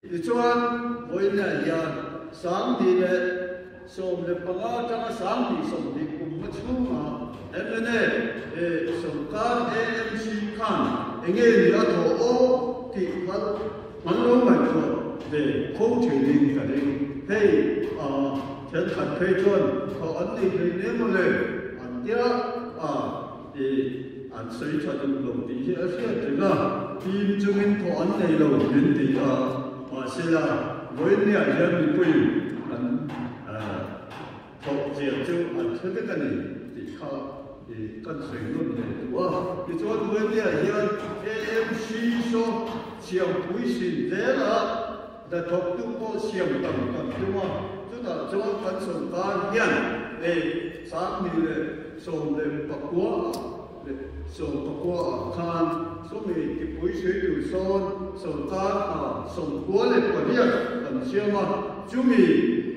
Tichuan, vawiinah hian 2015 atanga 2020 kum chhunga mna sawrkar AMC khan enge ni a thawh aw tih kha kan lo ngaihtuah ve kho thenin ka ring. Hei thenkhat phei chuan thawh an nei hlei hle mawle an tia a. Tih an sawi tha duh lo tih hi a hriat reng a, team chungin thawh an nei lo min ti a, mahsela vawiinniah hian mipui an thawh chiah chu an hre vek a ni tih kha kan sawi nawn leh duh a. Tichuan vawiinniah hian AMC saw Siampui sin zela hnathawktu pawh siam tam kan tum a, chutah chuan kan sawrkar hian 2019 ah leh 19 ah khan sawmi tipui hrui tur sawn sawrkar hna 98 kan siam a, chumi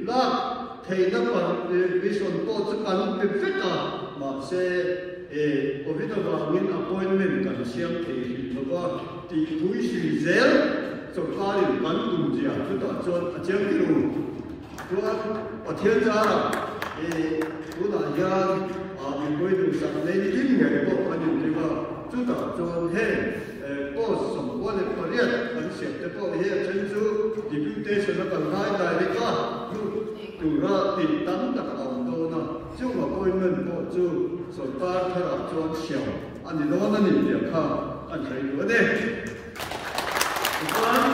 lak theihna permission pawh chu kan pe vek a, mahse Covid avangin appointment kan siam thei hrih lova tihpui hrui zel sawrkarin kan tum zia chutah chuan a chiang tir u. Chuan Pathian zarah i tunah hian mipui duhsak nei kim ngei pawh kan inring a, chutah chuan heng post 98 kan siam te pawh hi a then chu deputation a kal ngai direct a lut tura tih tam tak a awm dawn a, chung appointment pawh chu sawrkar tharah chuan siam a ni dawn a ni tih kha kan sawi duh a ni. Tichuan,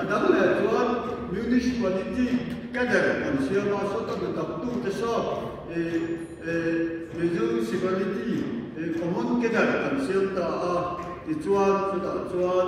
a dang leh chuan Municipality cadre kan siam a, sawta hna taktute saw Municipality common cadre kan siam ta a, tichuan chutah chuan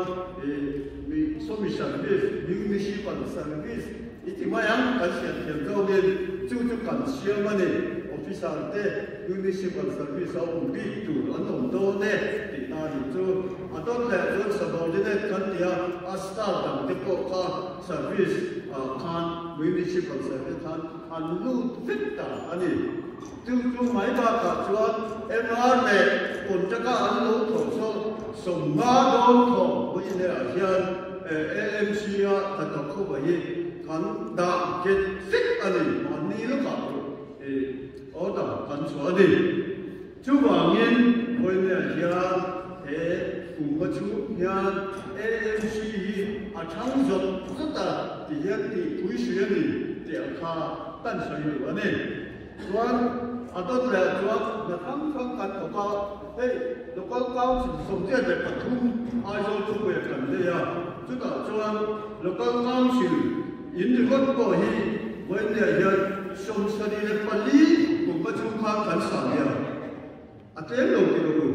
sawmi service, Municipal service i ti mai ang kan siam thiam zawkin chu chu kan siam a ni. Officer te Municipal service a awm bik tur an awm dawn e tih na a nih chu. A dawt leh chuan subordinate kan ti a, a staff dang te pawh kha service ah khan municipal service khan an lut vek ta a ni. Chu chu mai bakah chuan MR leh contract a an lo thawh saw 50 dawn thawh vawiin ah hian AMC a hnathawk ho hi kan dah nghet vek a ni, mahni lawkah pawh order kan chhuah a ni. Chuvangin vawiinah hian he kum a chhung hian AMC hi a thang zawt zawt a ti hian tihpui hrui a ni tih ang kha kan sawi duh a ni. Chuan a dawt leh chuan hna hrang hrang kan thawk a, hei Local Council 83 Aizawl khawpuia kan nei a, chutah chuan Local Council in ringawt pawh hi vawiinah hian 74 kum a chhung khan kan sa nia, a tlem lo tih lo u.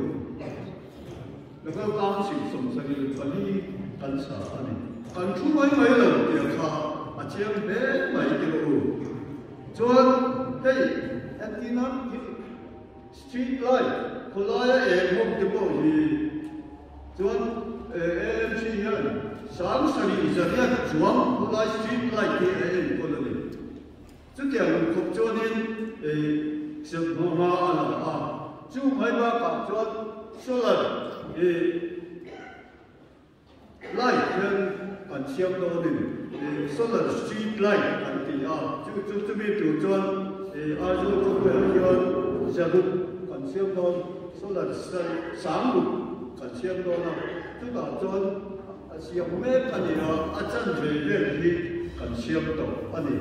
Local Council 74 kan sa a ni. Kan thu mai mai lo tih ang kha a chiang hle mai tih lo u. Chuan hei entirna thil street light khawlaia eng hawm te pawh hi chuan AMC hian 7800 chuang khawlai street light hi a enkawl a ni. Chutiang ang khawp chuanin hma a la a, chu mai bakah chuan solar light hian kan siam dawnin solar street light kan ti a, chu chu chumi tur chuan Aizawl khawpuiah hian 600 kan siam dawn, solar 6000 kan siam dawn a, chutah chuan a siam mek a ni a, a chanve vel hi kan siam tawh a ni.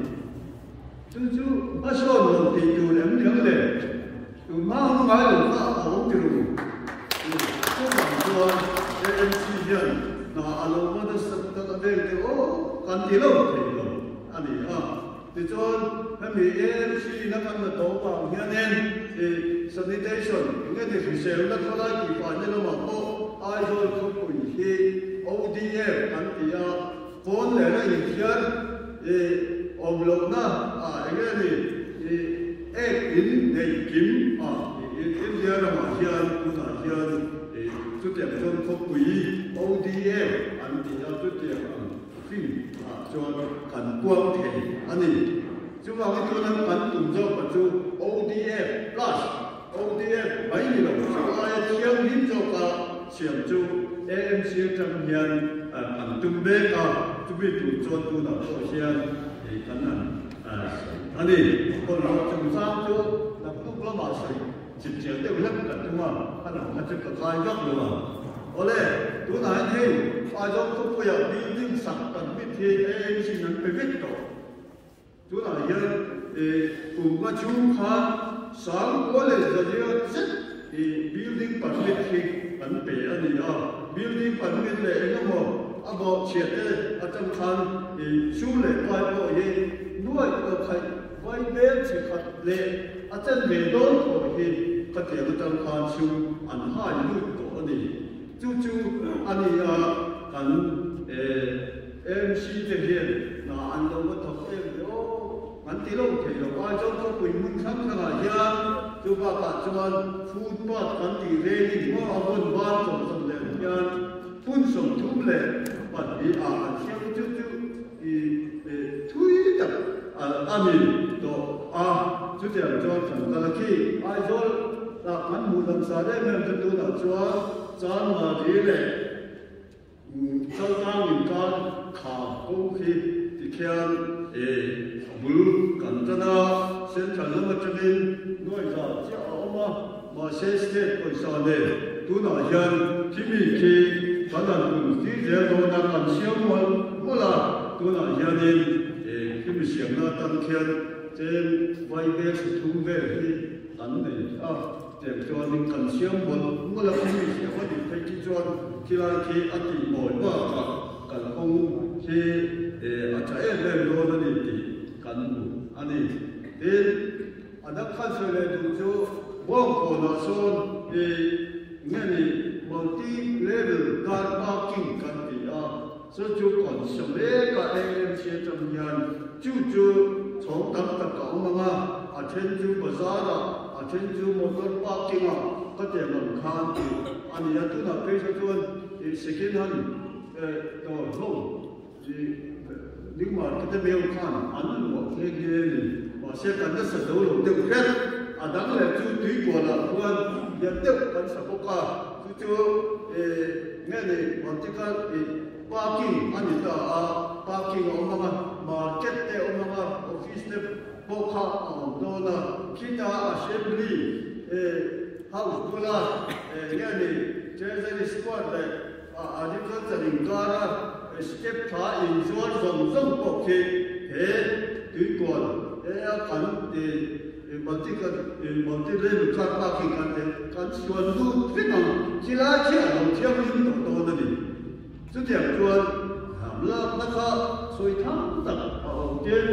Chu chu hmasawn lo tih tur em ni ang le? Tunhma hma ngai lo kha a awm ti ru. Chuvang chuan AMC hian hna a lo hma nasa tak a vel te aw kan ti lo thei lo a ni a. Tichuan hemi AMC na kan la tawh vang hianin sanitation eng nge ni hriselna khawlai tihfaina lamah pawh Aizawl khawpui hi ODF kan ti a, pawn lehna inthiar awm lohna ah eng nge ni ek in neih kim a tiin India ramah hian tunah hian chutiang chuan khawpui ODF an ti a, chutiang ang fin ah chuan kan puang thei a ni. Chuvangin tuna kan tum zawk chu ODF plus ODF mai ni lo chu aia thianghlim zawka siam chu AMC atang hian kan tum mek a. chumi tur chuan tunah pawh hian kan han sawi a ni. Bawlhhlawh chungchang chu naktuk lamah sawi chipchiar deuh hlek kan tum a, a lam kha chu ka kai vak lo a. Awle, tunah hian hei Aizawl khawpuiah building sak kan hmit hi AMC in an pe vek tawh. Tunah hian kum nga chhung khan Sangkua leh Zalia zet hi building permit hi kan pe a ni a, building permit leh eng emaw a bawhchhiat te atang khan sum leh pai pawh hi nuaih lo khaih vai bel chhe khat leh a chen ve dawn tawh hi khatiang atang khan sum an hai lut tawh a ni. Chu chu a ni a, kan AMC te hian hna an lo va thawk em ve aw, kan ti lo thei lo. Aizawl khawpui hmun hrang hrangah hian chu bakah chuan footpath kan tih railing hma a vawn ban chawmchawm leh hian hmun 32 ah an siam a, chu chu i thui tak a ni tawh a. Chutiang chuan kan kal a khi Aizawl ah kan hmuh dang sa em em chu tunah chuan Chanmari leh Chaltlang inkar kha ko khi tikhian a bul kan tan a, Central lam atangin nuai za chiah a awm a, mahse state pawisa nen tunah hian khimi khi kan han hun tir zel dawn a, kan siam mual mual a, tunah hianin khimi siamna atan khian chen vai vel 30 vel hi kan nei a. Tiang chuanin kan siam mawlh mawlh a, khi siam a nih phei khi chuan khilai khi a tih mawi bakah kalkawng khi a tha em em dawn a ni tih kan hmu a ni. Tin, a dang khan sawi leh duh chu Bawngkawnah sawn nge ni multi level car parking kan ti a, chu chu kawn siam mek a AMC atang hian chu chu chhawng tam tak a awm ang a, a then chu bazar ah, a then chu motor parking ah ka tiang ang khan tih a ni a, tunah phei kha chuan second hand dawr ho new market a meuh khan an luah nghe nghe a ni, mahse kan nasa zo lo deuh hret, a dang leh chu tuikualah khuan lian deuh kan sa bawk a. Chu chu nge ni Mantika tih parking a ni ta a, parking a awm ang a, market te a awm ang a, office te pawh kha a awm dawn a, khita assembly house bula nge ni Treasury square leh agriculture inkara step tha inzuar zawng zawng pawh khi he tuikual he a kan tih Multi multi level car parking kan te kan suan lut vek ang, khilai khi a lo thianghlim tawh dawn a ni. Chutiang chuan hnam lakna kha sawi tham tak a awm tir.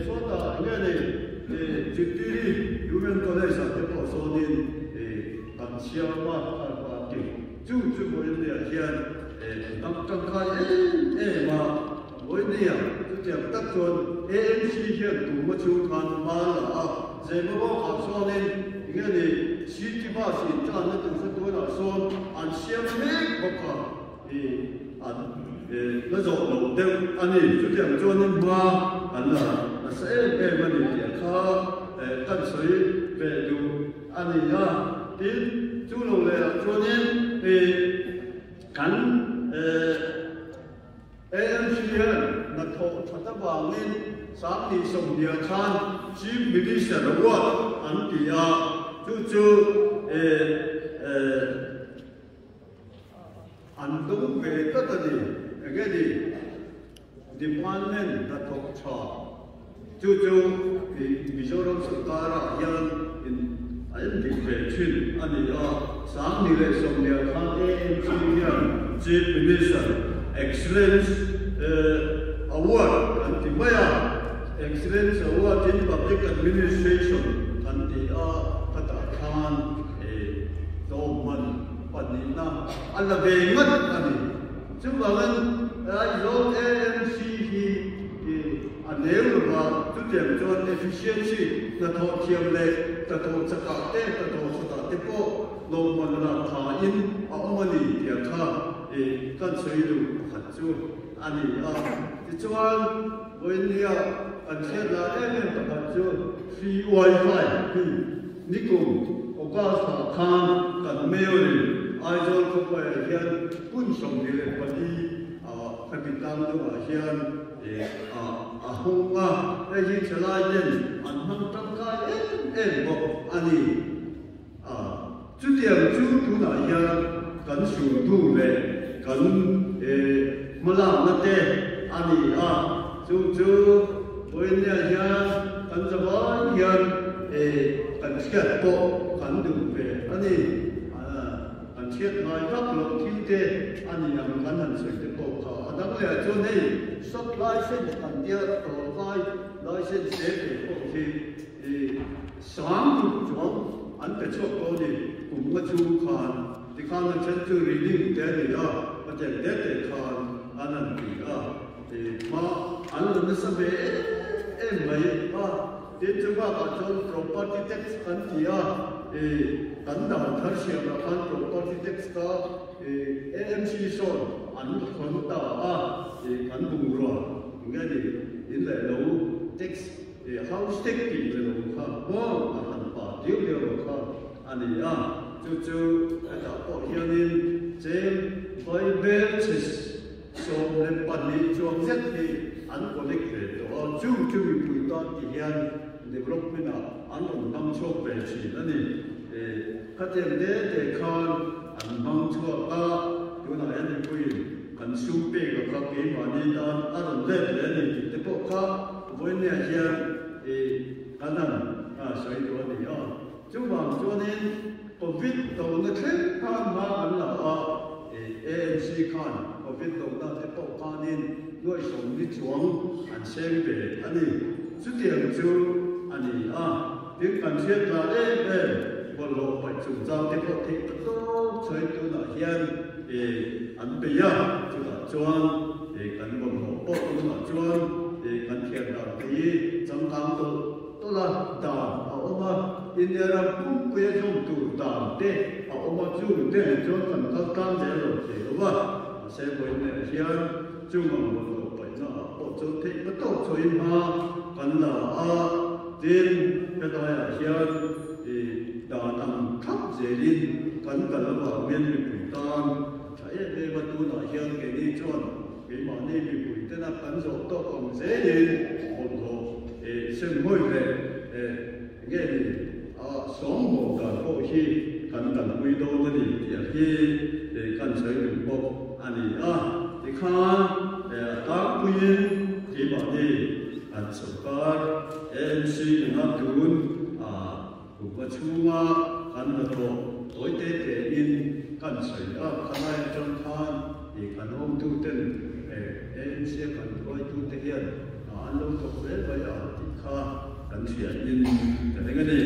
Sawtah eng nge ni Chitiri Union College ah te pawh sawnin kan siam a car parking. Chu chu vawiin hian dang tangkai em em a. Vawinia, chutiang tak chuan AMC hian tum a chhung khan hma la a, Zemabawk ah sawnin enge ni City Bus in tanna tur kha tunah sawn an siam mek bawk a, i an la zawh loh deuh a ni. Chutiang chuanin hma an la nasa em em a ni tih kha kan sawi ve duh a ni a. Tin, chu lo leh ah chuanin i kan AMC hian hnathawh that avangin Sangni Sawmhnia khan Chief Minister Award an ti a, chu chu an dawng ve tlat a ni. Enge ni Department hnathawk tha chu chu Mizoram sorkarah hian a endik ve thin a ni a, Sangni leh Sawmlian khan AMC hian Chief Minister Excellence Award kan ti mai a, Excellence Award in Public Administration kan ti a, khatah khan tlawmman pahnihna a la ve ngat a ni. Chuvangin Aizawl AMC hi a neu lova, chutiang chuan efficiency, hnathawh thiam leh hnathawh chakah te, hnathawh thatah te pawh lawmman lak thain a awm a ni tih kha kan sawi duh pakhat chu a ni a. Tichuan, vawiinnia kan hriat lah em em pakhat chu free wifi hi nikum August ah khan kan mayor in Aizawl khawpuiah hian hun 24 a. hemi tlang deuhah hian a a hawng a, hei hi thalai ten an hmang tangkai em em bawk a ni. A, chutiang chu tunah hian kan sulhnu leh kan hmalakna te a ni a, chung chu vawiinniah hian kan zavai hian kan chhiat pawh kan duh ve a ni. Kan chhiat ngai vak loh thil te a ni ang kan han sawi te pawh kha a dang leh ah chuan hei sub license kan tia tawlkai license te te pawh hi sang ruk chuang an pe chhuak tawh a ni kum nga chhung khan tikhan a then chu renew te a ni a pathian te te khan an han ti a hma an la nasa ve em em mai a. Tin, chu bakah chuan property tax kan ti a, ih, kan dan thar siamah khan property tax kha, ih, AMC sawn an thawn ta a, ih, kan bungrua nge ni, in leh lo tax, ih, house tax tih ve lo kha maw a han pa diau diau lo kha a ni a, chu chu hetah pawh hianin cheng Bible chhe 12 chuang zet hi an collect ve tawh a, chu chu mipui tan ti hian development ah an rawn hmang chhuak ve thin a ni. Khatiang te te khan an hmang chhuak a, tunah hian mipuiin kan sum pek a kha keimahni tan a rawn let leh a ni tih te pawh kha vawiinniah hian kan han sawi duh a ni a. Chuvang chuanin Covid dona thleng khan hma kan la a, ANC khan Covid dona te pawh khanin nuaih sawmli chuang an seng ve a ni. Chutiang chu a ni a, tin kan hriat tla em em bawlhhlawh paih chungchang te pawh theih ta tawp chhuai tunah hian an bei a, chutah chuan kan bawlhhlawh pawh tunah chuan kan thian dan te hi changkang tawh Tawla dan a awm a, India ram pumpuia zawm tur dan te a awm a, chung te nen chuan kan kal tlang zel lo thei lo va, mahse vawiin leh hian chung ang rawn lo paihna ah pawh chuan theih pa tawk chhuahin hma kan la a, tin helaiah hian i dan ang thlap zelin kan kal avangin mipui tan a tha em em a, tunah hian keini chuan Keimahni mipui tena kan zawh tawk ang zelin bawlhhlawh sem hawi leh nge ni a sawngbawl dan pawh hi kan kalpui dawn a ni tih hi kan sawi duh bawk a ni a. Tikhan a tlangpuiin keimahni kan sawrkar AMC ina tun a Kuma chhunga kan hnathawh tawi te tein kan sawi a, khalai atang khan ih kan awmtuten ANC a kan hruaitute hian an lo thawk hle mai a tih kha kan hriain ka ring a ni.